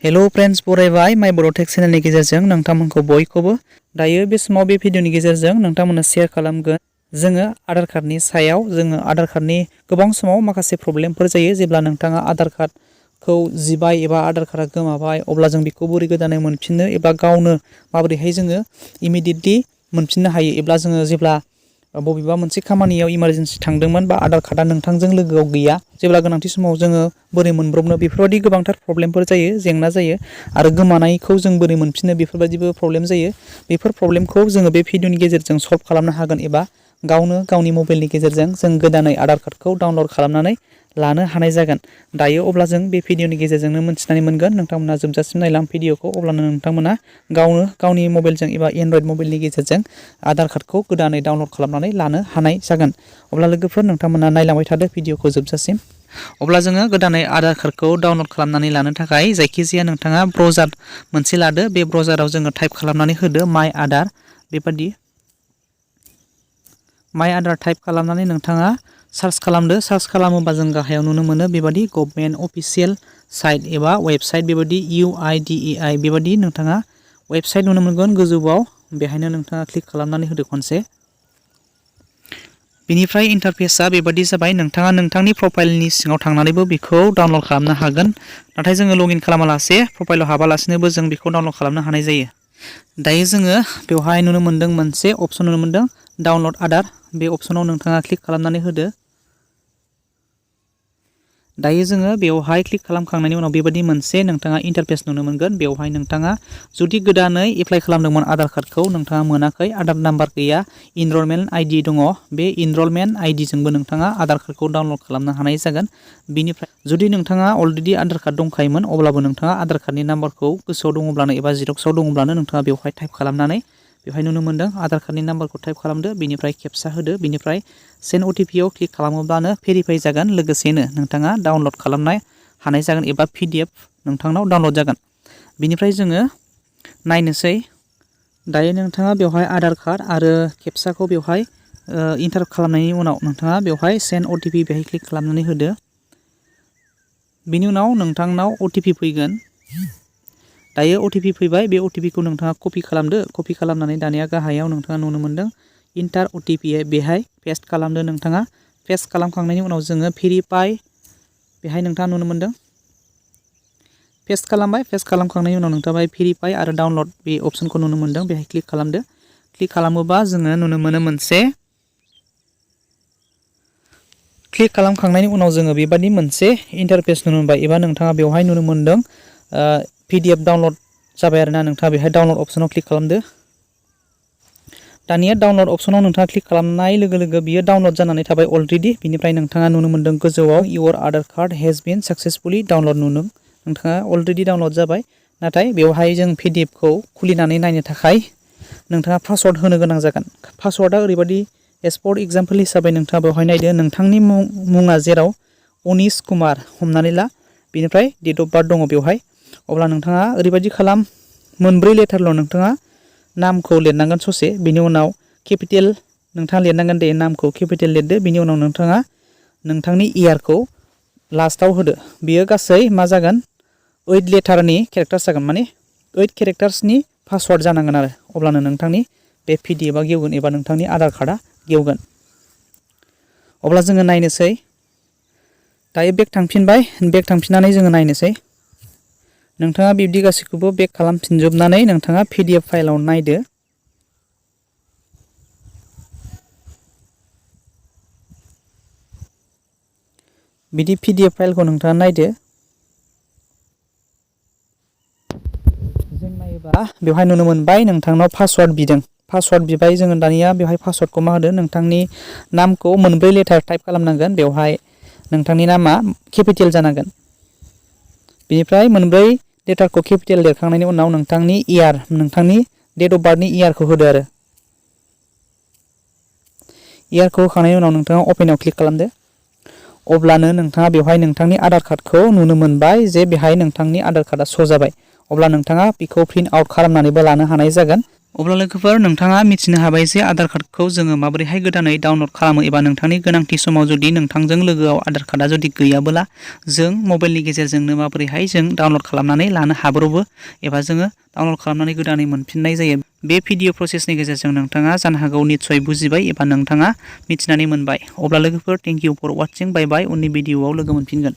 Hello friends बरायबाय माय बड' tech चेनेलनि गेजेरजों नोंथांमोनखौ बयखौबो दायो बे समाव बे भिडिअनि गेजेरजों नोंथांमोननो शेयार खालामगोन जोङो आधार कार्डनि सायाव जोङो आधार कार्डनि गोबां समाव माखासे प्रब्लेमफोर जायो जेब्ला नोंथाङा आधार कार्डखौ जिबाय एबा आधार कार्डा गोमाबाय अब्ला जों बेखौ बोरै गोदानै मोनफिननो एबा गावनो माबोरैहाय जोङो इमिडिएटलि मोनफिननो हायो एबा जोङो जेब्ला बबेबा मोनसे खामानियाव इमारजेन्सि थांदोंमोन बा आधार कार्डा नोंथांजों लोगोआव गैया जेब्ला गोनांथि समाव जोङो बोरै मोनब्रबनो बेफोरबायदि गोबांथार प्रब्लेमफोर जायो जेंना जायो आरो गोमानायखौ जों बोरै मोनफिननो बेफोरबायदिबो प्रब्लेम जायो बेफोर प्रब्लेमखौ जोङो बे भिडिअनि गेजेरजों सल्भ खालामनो हागोन एबा गावनो गावनि मबाइलनि गेजेरजों जों गोदानै आधार कार्डखौ डाउनलड खालामनानै लानो हानाय जागोन दायो अब्ला जों बे भिडिअनि गेजेरजोंनो मोनथिनानै मोनगोन नोंथांमोना जोबजासिम नायलां भिडिअखौ अब्लानो नोंथांमोना गावनो गावनि मबाइलजों एबा एन्ड्रइड मबाइलनि गेजेरजों आधार कार्डखौ गोदानै डाउनलड खालामनानै लानो हानाय जागोन अब्ला लोगोफोर नोंथांमोना नायलांबाय थादो भिडिअखौ जोबजासिम अब्ला जोङो गोदानै आधार कार्डखौ डाउनलड खालामनानै लानो थाखाय जायखिजाया नोंथाङा ब्राउजार मोनसे लादो बे ब्राउजाराव जोङो टाइप खालामनानै होदो माय आधार बेबादि माय आधार टाइप खालामनानै नोंथाङा सार्च खालामदो सार्च खालामोबा जों गाहायाव नुनो मोनो बेबादि गभर्नमेन्ट अफिशियेल साइट एबा वेबसाइट बेबादि UIDAI बेबादि नोंथाङा वेबसाइट नुनो मोनगोन गोजौआव बेहायनो नोंथाङा क्लिक खालामनानै होदो खनसे बिनिफ्राय इन्टारफेसआ बेबादि जाबाय नोंथाङा नोंथांनि प्रफाइलनि सिङाव थांनानैबो बेखौ डाउनलड खालामनो हागोन नाथाय जोङो लगिन खालामालासे प्रफाइलाव हाबालासिनोबो जों बेखौ डाउनलड खालामनो हानाय जायो दायो जोङो बेवहाय नुनो मोनदों मोनसे अपसन नुनो मोनदों डाउनलड आधार बे अपसनाव नोंथाङा क्लिक खालामनानै होदो दायो जोङो बेवहाय क्लिक खालामखांनायनि उनाव बेबादि मोनसे नोंथाङा इन्टारफेस नुनो मोनगोन बेवहाय नोंथाङा जुदि गोदानै एप्लाइ खालामदोंमोन आधार कार्डखौ नोंथाङा मोनाखै आधार नाम्बार गैया इनरलमेन्ट आइडि दङ बे इनरलमेन्ट आइडिजोंबो नोंथाङा आधार कार्डखौ डाउनलड खालामनो हानाय जागोन बिनिफ्राय जुदि नोंथाङा अलरेडि आधार कार्ड दंखायोमोन अब्लाबो नोंथाङा आधार कार्डनि नाम्बारखौ गोसोआव दङब्लानो एबा जिरक्सआव दङब्लानो नोंथाङा बेवहाय टाइप खालामनानै बेवहाय नुनो मोनदों आधार कार्डनि नाम्बारखौ टाइप खालामदो बिनिफ्राय खेबसा होदो बिनिफ्राय सेन्ड OTP आव क्लिक खालामोब्लानो भेरिफाइ जागोन लोगोसेनो नोंथाङा डाउनलड खालामनो हानाय जागोन एबा PDF नोंथांनाव डाउनलड जागोन बिनिफ्राय जोङो नायनोसै दायो नोंथाङा बेवहाय आधार कार्ड आरो खेबसाखौ बेवहाय इन्टार खालामनायनि उनाव नोंथाङा बेवहाय सेन्ड OTP बेहाय क्लिक खालामनानै होदो बिनि उनाव नोंथांनाव OTP फैगोन दायो OTP फैबाय बे OTP खौ नोंथाङा कपि खालामदो कपि खालामनानै दानिया गाहायाव नोंथाङा नुनो मोनदों इन्टार OTP बेहाय पेस्ट खालामदो नोंथाङा पेस्ट खालामखांनायनि उनाव जोङो भेरिफाइ बेहाय नोंथाङा नुनो मोनदों पेस्ट खालामबाय पेस्ट खालामखांनायनि उनाव नोंथाङा भेरिफाइ आरो डाउनलड बे अपसनखौ नुनो मोनदों बेहाय क्लिक खालामदो क्लिक खालामोबा जोङो नुनो मोनो मोनसे क्लिक खालामखांनायनि उनाव जोङो बेबादि मोनसे इन्टारफेस नुनो मोनबाय एबा नोंथाङा बेवहाय नुनो मोनदों PDF डाउनलड जाबाय आरोना नोंथाङा बेहाय डाउनलड अपसनाव क्लिक खालामदो दानिया डाउनलड अपसनाव नोंथाङा क्लिक खालामनाय लोगो लोगो बियो डाउनलड जानानै थाबाय अलरेडि बिनिफ्राय नोंथाङा नुनो मोनदों गोजौआव your Aadhaar card has been successfully download नुदों नोंथाङा अलरेडि डाउनलड जाबाय नाथाय बेवहाय जों PDF खौ खुलिनानै नायनो थाखाय नोंथाङा पासवर्ड होनो गोनां जागोन पासवर्डआ ओरैबायदि एज फर एग्जाम्पल हिसाबै नोंथाङा बेवहाय नायदो नोंथांनि मुङा जेराव अनिश कुमार हमनानै ला बेनिफ्राय डेट अफ बार्थ दङ बेवहाय अब्ला नोंथाङा ओरैबायदि खालाम मोनब्रै लेटारल' नोंथाङा नामखौ लिरनांगोन ससे बिनि उनाव केपिटेल नोंथाङा लिरनांगोन दे नामखौ केपिटेल लिरदो बिनि उनाव नोंथाङा नोंथांनि इयारखौ लास्टाव होदो बियो गासै मा जागोन 8 लेटारनि केरेक्टार्स जागोन माने 8 केरेक्टार्सनि पासवर्ड जानांगोन आरो अब्लानो नोंथांनि बे PDF आ गेवगोन एबा नोंथांनि आधार कार्डआ गेवगोन अब्ला जोङो नायनोसै दायो बेक थांफिनबाय बेक थांफिननानै जोङो नायनोसै नोंथाङा बिब्दि गासैखौबो बेक खालामफिनजोबनानै नोंथाङा PDF फाइलाव नायदो बिदि PDF फाइलखौ नोंथाङा नायदो जों नायोबा बेवहाय नुनो मोनबाय नोंथांनाव पासवर्ड बिदों पासवर्ड बिबाय जोङो दानिया बेवहाय पासवर्डखौ मा होदो नोंथांनि नामखौ मोनब्रै लेटार टाइप खालामनांगोन बेवहाय नोंथांनि नामा केपिटेल जानांगोन बेनिफ्राय मोनब्रै लेटारखौ केपिटेल लिरखांनायनि उनाव नोंथांनि इयार नोंथांनि डेट अफ बार्थनि इयारखौ होदो आरो इयारखौ होखांनायनि उनाव नोंथाङा अपेनाव क्लिक खालामदो अब्लानो नोंथाङा बेवहाय नोंथांनि आधार कार्डखौ नुनो मोनबाय जे बेहाय नोंथांनि आधार कार्डआ श' जाबाय अब्ला नोंथाङा बेखौ प्रिन्ट आउट खालामनानैबो लानो हानाय जागोन अब्ला लोगोफोर नोंथाङा मिथिनो हाबाय जे आधार कार्डखौ जोङो माबोरैहाय गोदानै डाउनलड खालामो एबा नोंथांनि गोनांथि समाव जुदि नोंथांजों लोगोआव आधार कार्डा जुदि गैयाबोला जों मबाइलनि गेजेरजोंनो माबोरैहाय जों डाउनलड खालामनानै लानो हाब्रबो एबा जोङो डाउनलड खालामनानै गोदानै मोनफिननाय जायो। बे भिडिअ प्रसेसनि गेजेरजों नोंथाङा जानो हागौ निस्सय बुजिबाय एबा नोंथाङा मिथिनानै मोनबाय। अब्ला लोगोफोर थेंक इउ फर वाचिं। बाय बाय। उननि भिडिअआव लोगो मोनफिनगोन।